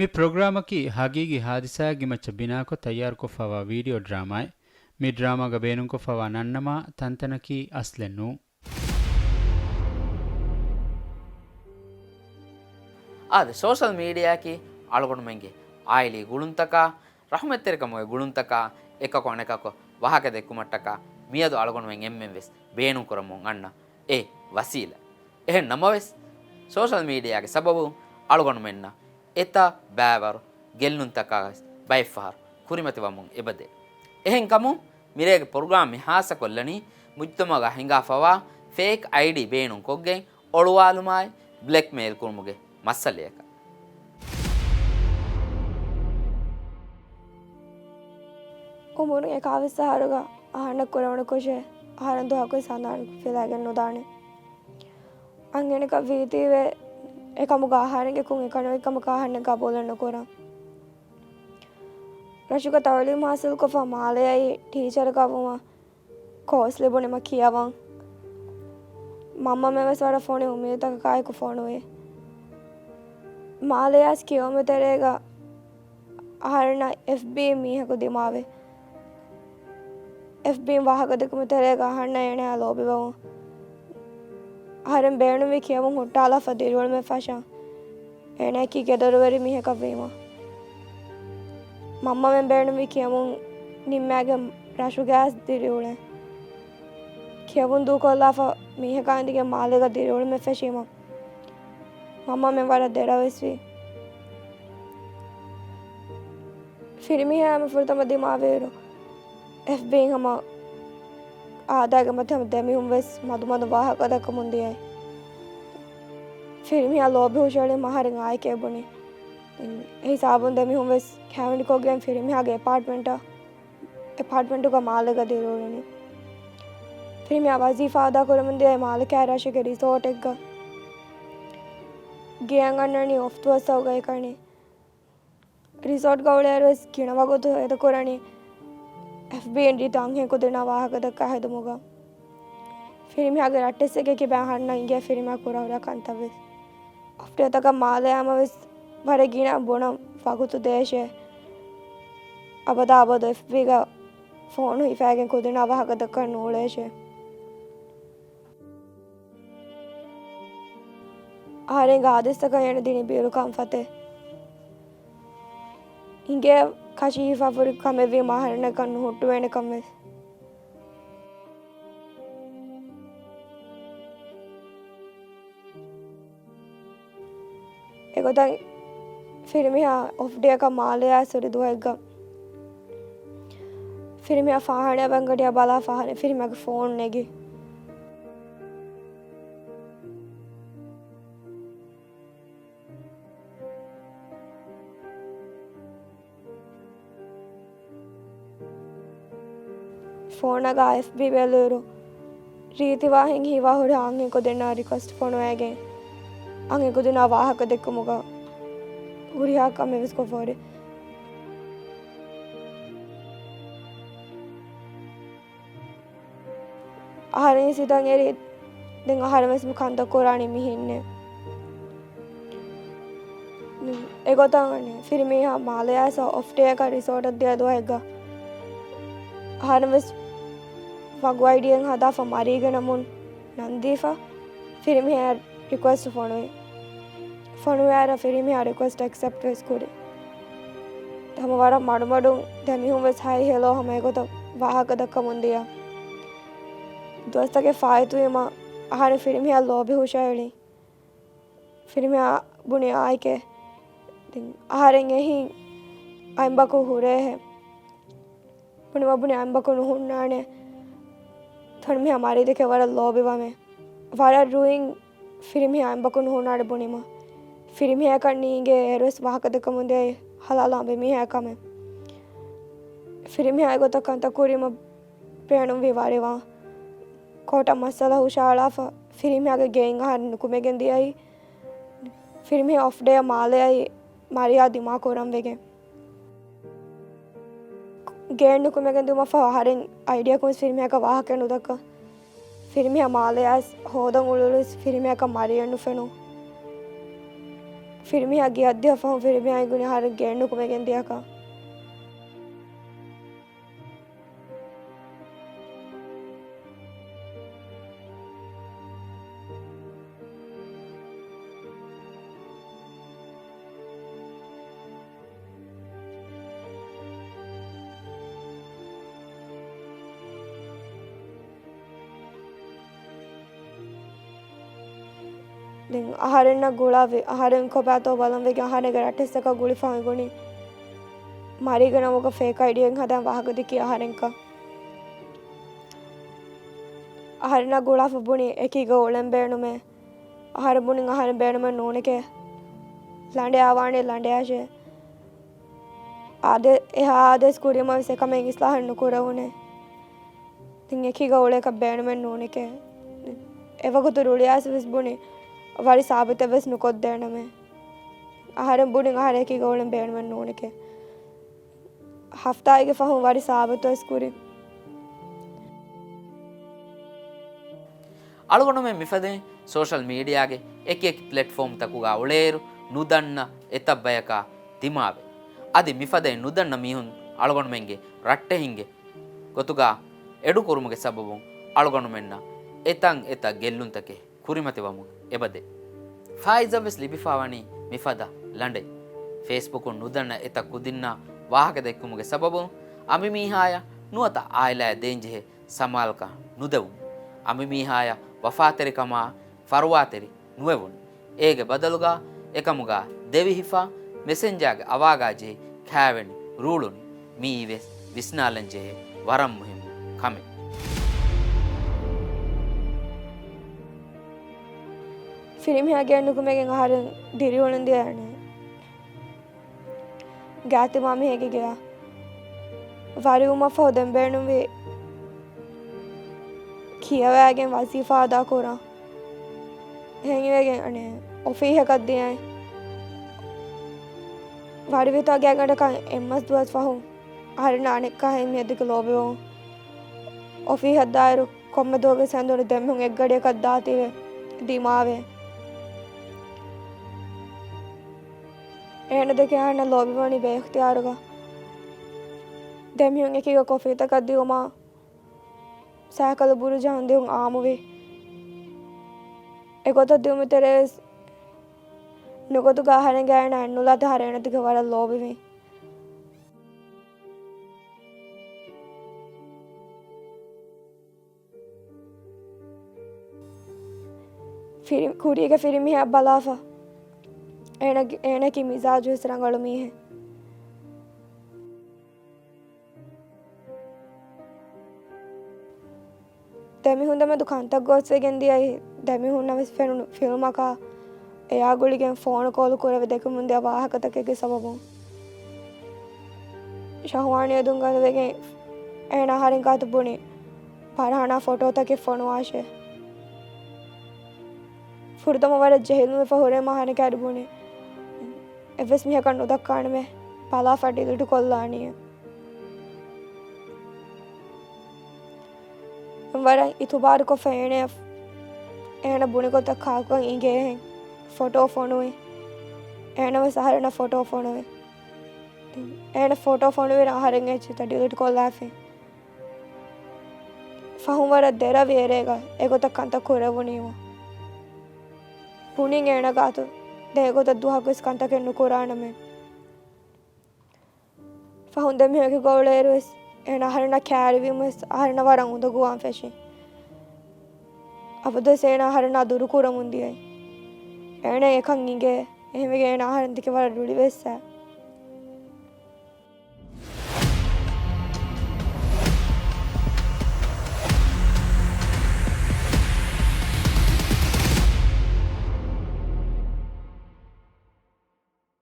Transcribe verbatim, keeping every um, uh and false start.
މި ޕްރޮގްރާމަކީ ހަގީގީ ހާދިސާއެއްގެ މައްޗަށް ބިނާކޮށް ތައްޔާރުކޮށްފަވާ ވީޑިއޯ ޑްރާމާއެއް. މި ޑްރާމާގަ ބޭނުންކޮށްފަވާ ނަންނަމާ ތަންތަނަކީ އަސްލެއް ނޫން. އާދެ، ސޯޝަލް މީޑިއާއަކީ އަޅުގަނޑުމެންގެ އާއިލީ ގުޅުންތަކާ، ރަހުމަތްތެރިކަމުގެ ގުޅުންތަކާ އެކަކު އަނެކަކު ވާހަކަ ދެއްކުމަށްޓަކާ މިއަދު އަޅުގަނޑުމެން އެންމެން ވެސް ބޭނުންކުރަމުން އަންނަ އެ ވަސީލަ. އެހެން ނަމަވެސް، ސޯޝަލް މީޑިއާގެ ސަބަބުން އަޅުގަނޑުމެންނަށް އެތައް ބައިވަރު ގެއްލުންތަކާ ވެސް ބައެއްފަހަރު ކުރިމަތިވަމުން އެބަދޭ. އެހެންކަމުން، މިރޭގެ ޕްރޮގްރާމް މި ހާއްސަކޮށްލަނީ މުޖްތަމަޢުގަ ހިނގާފަވާ ފޭކް އައިޑީ ބޭނުންކޮށްގެން އޮޅުވާލުމާއި ބްލެކްމެއިލް ކުރުމުގެ މައްސަލަޔަކަށް. އުމުރުން އެކާވީސް އަހަރުގަ އަހަންނަށް ކުރެވުނު ކުށެއް އަހަރެން ދުވަހަކުވެސް ހަނދާން ފިލައިގެން ނުދާނެ. އަންހެނަކަށް ވީތީވެ، އެކަމުގަ އަހަރެންގެ ކުށް އެކަނިވެ ކަމަކަށް އަހަންނަށް ގަބޫލެއް ނުކުރަން. ރަށުގަ ތަޢުލީމު ހާސިލްކޮށްފަ މާލެއައީ ޓީޗަރަކަށް ވުމަށް ކޯސް ލިބުނީމަ ކިޔަވަން. މަންމަމެން ވެސް ވަރަށް ފޮނި އުއްމީދުތަކަކާއެކު ފޮނުވި. މާލެޔާސް ކިޔެވުމުގެ ތެރޭގަ އަހަރެންނަށް އެފްބީއިން މީހަކު ދިމާވި. އެފްބީއިން ވާހަކަދެއްކުމުގެ ތެރޭގަ އަހަންނަށް އޭނަޔާ ލޯބިވެވުން. އަހަރެން ބޭނުންވީ ކިޔެވުން ހުއްޓާލާފަ ދިރިއުޅުމެއް ފަށަން. އޭނައަކީ ގެދޮރުވެރި މީހަކަށްވީމަ. މަންމަމެން ބޭނުންވީ ކިޔެވުން ނިންމާގެން ރަށުގައި ދިރިއުޅެން. ކިޔެވުން ދޫކޮށްލާފަ މީހަކާ އިނދިގެން މާލޭގަ ދިރިއުޅުމެއް ފެށީމަ، މަންމަމެން ވަރަށް ދެރަވެސްވި. ފިރިމީހާ ހަމަ ފުރަތަމަ ދިމާވިއިރު، އެފްބީއިން ހަމަ އާދައިގެ މަތި ހަމަ ދެމީހުން ވެސް މަދުމަދު ވާހަކަ ދައްކަމުން ދިޔައީ. ފިރިމީހާ ލޯބި ހުށައެޅި މަހަރެން އާއެކޭ ބުނި. އެ ހިސާބުން ދެމީހުން ވެސް ކައިވެނިކޮށްގެން ފިރިމީހާގެ އެޕާޓްމަންޓަށް، އެޕާޓްމަންޓުގަ މާލޭގަ ދިރިއުޅުނީ. ފިރިމީހާ ވަޒީފާ އަދާކުރަމުން ދިޔައީ މާލެ ކައިރި ރަށެއްގެ ރިސޯޓެއްގަ. ގެއަށް އަންނަނީ އޮފް ދުވަސް ސައުގައި ކަނީ. ރިސޯޓްގަ އުޅޭއިރު ވެސް ގިނަ ވަގުތު ހޭދަކުރަނީ އެފްބީއިން ރީތި އަންހެންކުދިންނާ ވާހަކަ ދައްކާ ހެދުމުގަ. ފިރިމީހާގެ ރައްޓެއްސެއްގެ ކިބައިން އަހަންނަށް އިނގޭ ފިރިމީހާ ކުރާ ހުރިހާ ކަންތައްވެސް. އޮފްޑޭތަކަށް މާލެ އައީމަ ވެސް ވަރަށް ގިނަ ބުނަން ވަގުތު ދޭށޭ. އަބަދާ އަބަދު އެފްބީގަ ފޯނު ހިފައިގެން ކުދިންނާ ވާހަކަ ދައްކަން ނޫޅޭށޭ. އަހަރެންގެ އާދޭސްތަކަށް އޭނަ ދިނީ ބިރު ކަންފަތެއް. އިނގޭ ކަށީ ހިފާފަ ހުރި ކަމެއްވީމަ އަހަރެންނަކަށް ނުހުއްޓުވޭނެ ކަންވެސް. އެގޮތަށް ފިރިމީހާ އޮފްޑޭއަކަށް މާލެއަށް އައިސް ހުރި ދުވަހެއްގަ ފިރިމީހާ ފާހާނަ އަނގަޑިއަށް ބަލާ ފަހަރެއް ފިރިމީހާގެ ފޯނު ނެގި. ފޯނަށް އެފްބީ ބެލުއިރު، ރީތިވާހެން ހީވާ ހުރި އަންހެންކުދިންނާ ރިކުއެސްޓް ފޮނުވައިގެން، އަންހެންކުދިންނާ ވާހަކަ ދެއްކުމުގަ ހުރިހާ ކަމެއް ވެސް ކޮށްފަ ހުރި. އަހަރެން ސިދަން އެރި، ދެން އަހަރެން ވެސް ކަންތައް ކުރާނީ މިހެންނޭ. އެގޮތަށް ފިރިމީހާ މާލެއާ އޮފްޑޭއަކަށް ރިސޯޓަށް ދިޔަ ދުވަހެއްގަ އަހަރެން ވެސް ވަގު އައިޑިއެއް ހަދާފަ މަރީގެ ނަމުން ނަންދީފަ ފިރިމީހާ ރިކުއެސްޓް ފޮނުވި. ފޮނުވާއިރަށް ފިރިމީހާ ރިކުއެސްޓް އެކްސެޕްޓް ވެސް ކުރި. ހަމަ ވަރަށް މަޑުމަޑުން ދެމީހުން ވެސް ހައި ހެލޯ ހަމަ އެގޮތަށް ވާހަކަ ދައްކަމުން ދިޔަ. ދުވަސްތަކެއް ފާއިތުވީމަ އަހަރެން ފިރިމީހާ ލޯބި ހުށައެޅި. ފިރިމީހާ ބުނި އާއެކޭ. ދެން އަހަރެން އެހީ އަނބަކު ހުރޭހެ. ބުނިމަ ބުނި އަނބަކު ނުހުންނާނެ. ތަންމީހާ މަރީދެކެ ވަރަށް ލޯބިވަމޭ. ވަރަށް ރުއިން ފިރިމީހާ އަނބަކު ނުހުންނާނެ ބުނިމަ. ފިރިމީހަކަށް ނީނގޭ އޭރުވެސް ވާހަކަ ދެއްކަމުން ދިޔައީ ހަލާލު އަނބިމީހާ ކަމެއް. ފިރިމީހާ އެގޮތަށް ކަންތައް ކުރީމަ ބޭނުންވީ ވަރިވާ. ކޯޓަށް މައްސަލަ ހުށައަޅާފަ ފިރިމީހާގެ ގެއިން އަހަރެން ނުކުމެގެން ދިޔައީ. ފިރިމީހާ އޮފްޑޭއަށް މާލެއައި މަރިޔާ ދިމާކުރަން ވެގެން. ގެއިން ނުކުމެގެން ދިއުމަށްފަހު އަހަރެން އައިޑިއަކުން ވެސް ފިރިމީހަކަށް ވާހަކަ ނުދައްކަ. ފިރިމީހާ މާލެއާސް ހޯދަން އުޅުއިރު ވެސް ފިރިމީހަކަށް މަރިޔަށް ނުފެނު. ފިރިމީހާ ގެއަށްދިޔަ ފަހުން ފިރިމީހާ އިނގުނީ އަހަރެން ގެއެއް ނުކުމެގެން ދިޔަކަށް. ދެން އަހަރެންނަށް ގުޅާ ވި-، އަހަރެން ކޮބާތޯ ބަލަން ވެގެން އަހަރެންގެ ރައްޓެއްސަކަށް ގުޅިފަ އިނގުނީ. މަރީގެ ނަމުގަ ފޭކް އައިޑީއެއް ހަދާ ވާހަކަ ދެއްކި އަހަރެންކަން. އަހަރެންނާ ގުޅާފަ ބުނި އެކީގަ އުޅެން ބޭނުމޭ. އަހަރެން ބުނިން އަހަރެން ބޭނުމެއް ނޫނެކޭ. ލަނޑެއް އާވާނީ ލަނޑެއް އަށޭ. އާދެ-، އެހާ އާދޭސް ކުރީމަ ވެސް އެކަމެއް އިސްލާހެއް ނުކުރެވުނޭ. ދެން އެކީގަ އުޅޭކަށް ބޭނުމެއް ނޫނެކޭ. އެވަގުތު ރުޅިއައިސް ވެސް ބުނި، ވަރި ސާބިތެއް ވެސް ނުކޮށްދޭނަމޭ. އަހަރެން ބުނިން އަހަރެން އެކީގަ އުޅެން ބޭނުމެއް ނޫނެކޭ. ހަފްތާއެއްގެ ފަހުން ވަރި ސާބިތުވެސް ކުރި. އަޅުގަނޑުމެން މިފަދައިން ސޯޝަލް މީޑިއާގެ އެކި އެކި ޕްލެޓްފޯމްތަކުގަ އުޅޭއިރު ނުދަންނަ އެތައް ބަޔަކާ ދިމާވޭ. އަދި މިފަދައިން ނުދަންނަ މީހުން އަޅުގަނޑުމެންގެ ރައްޓެހިންގެ ގޮތުގަ އެޑުކުރުމުގެ ސަބަބުން އަޅުގަނޑުމެންނަށް އެތަން އެތައް ގެއްލުންތަކެއް ކުރިމަތިވަމުން އެބަދޭ. ފާއިޒަށްވެސް ލިބިފާވަނީ މިފަދަ ލަނޑެއް. ފޭސްބުކުން ނުދަންނަ އެތައް ކުދިންނާ ވާހަކަ ދެއްކުމުގެ ސަބަބުން އަނބިމީހާޔަށް ނުވަތަ އާއިލާޔަށް ދޭންޖެހޭ ސަމާލުކަން ނުދެވުން. އަނބިމީހާޔަށް ވަފާތެރިކަމާ ފަރުވާތެރި ނުވެވުން. އޭގެ ބަދަލުގަ އެކަމުގަ ދެވިހިފާ މެސެންޖާގެ އަވާގާ ޖެހި ކާވެނި ރޫޅުނި. މިއީވެސް ވިސްނާލަން ޖެހޭ ވަރަށް މުހިއްމު ކަމެއް. ފިރިމީހާ ގެއެއް ނުކުމެގެން އަހަރެން ދިރިއުޅެން ދިޔައިނެ. ގާތިމާ މީހެއްގެ ގެއަށް ވަރިވުމަށްފަހު ދެން ބޭނުންވީ ކިޔަވައިގެން ވަޒީފާ އަދާކުރަން. އެހެންވެގެން އަނެއް އޮފީހަކަށް ދިޔައި ވަރިވިތާ ގާތްގަނޑަކަށް އެއްމަސް ދުވަސް ފަހުން އަހަރެންނަށް އަނެއްކާ ހިތް މިއަދުގެ ލޯބިވުން. އޮފީހަށް ދާއިރު ކޮންމެ ދުވަހެއް ހެނދުނު ދެމީހުން އެއްގަޑިއަކަށް ދާތީވެ ދިމާވޭ. އޭނަ ދެކެ އަހަންނަށް ލޯބިވަނީ ބޭއިޚްތިޔާރުގަ. ދެމީހުން އެކީގަ ކޮފީތަކަށް ދިއުމާ ސައިކަލު ބުރު ޖަހަން ދިއުން އާއްމުވި. އެގޮތަށް ދިއުމުގެ ތެރޭވެސް ނުގޮތުގަ އަހަރެންގެ އޭނަ އަތްނުލާތީ އަހަރެން އޭނަ ދެކެ ވަރަށް ލޯބިވި. ފިރި-، ކުރީގެ ފިރިމީހާ ބަލާފަ. އޭނަގެ-، އޭނައަކީ މިޒާޖުވެސް ރަނގަޅު މީހެއް. ދެމީހުން ދެމެދު ކަންތައް ގޯސްވެގެން ދިޔައީ، ދެމީހުންނަށް ވެސް ފެނުނު ފިލްމަކާ އެއާ ގުޅިގެން ފޯނު ކޯލު ކުރެވި ދެކެމުން ދިޔަ ވާހަކަތަކެއްގެ ސަބަބުން. ޝަހުވާނީ އެދުން ގަދަވެގެން އޭނަ އަހަރެން ގާތު ބުނި ފަރްހާނާ ފޮޓޯތަކެއް ފޮނުވާށޭ. ފުރަތަމަ ވަރަށް ޖެހިލުންވެފަ ހުރެ މަހަނަކާރި ބުނި އެއްވެސް މީހަކަށް ނުދައްކާނަމޭ، ބަލާފަ ޑިލީޓު ކޮށްލާނީ. ވަރަށް އިތުބާރުކޮށްފަ އޭނަ، އޭނަ ބުނި ގޮތަށް ކާކުކަން އިނގޭހެން ފޮޓޯ ފޮނުވި. އޭނަ ވެސް އަހަރެންނަށް ފޮޓޯ ފޮނުވި. އޭނަ ފޮޓޯ ފޮނުވި އަހަރެން އެއްޗިތައް ޑިލީޓް ކޮށްލާފި. ފަހުން ވަރަށް ދެރަވި އެރޭގަ އެގޮތަށް ކަންތައް ކުރެވުނީމަ. ބުނިން އޭނަ ގާތު ދެ އެގޮތަށް ދުވަހަކުވެސް ކަންތަކެއް ނުކުރާނަމޭ. ފަހުން ދެމީހުން އެކި ގޮވަޅައިރުވެސް އޭނަ އަހަރެންނާ ކައިރިވީމަވެސް އަހަރެންނަށް ވަރަށް އުނދަގޫވާން ފެށި. އަބަދުވެސް އޭނަ އަހަރެންނާ ދުރުކުރަމުން ދިޔައީ. އޭނަ އެކަން އިނގޭ. އެހެންވެގެން އޭނަ އަހަރެން ދެކެ ވަރަށް ރުޅިވެއްސާ.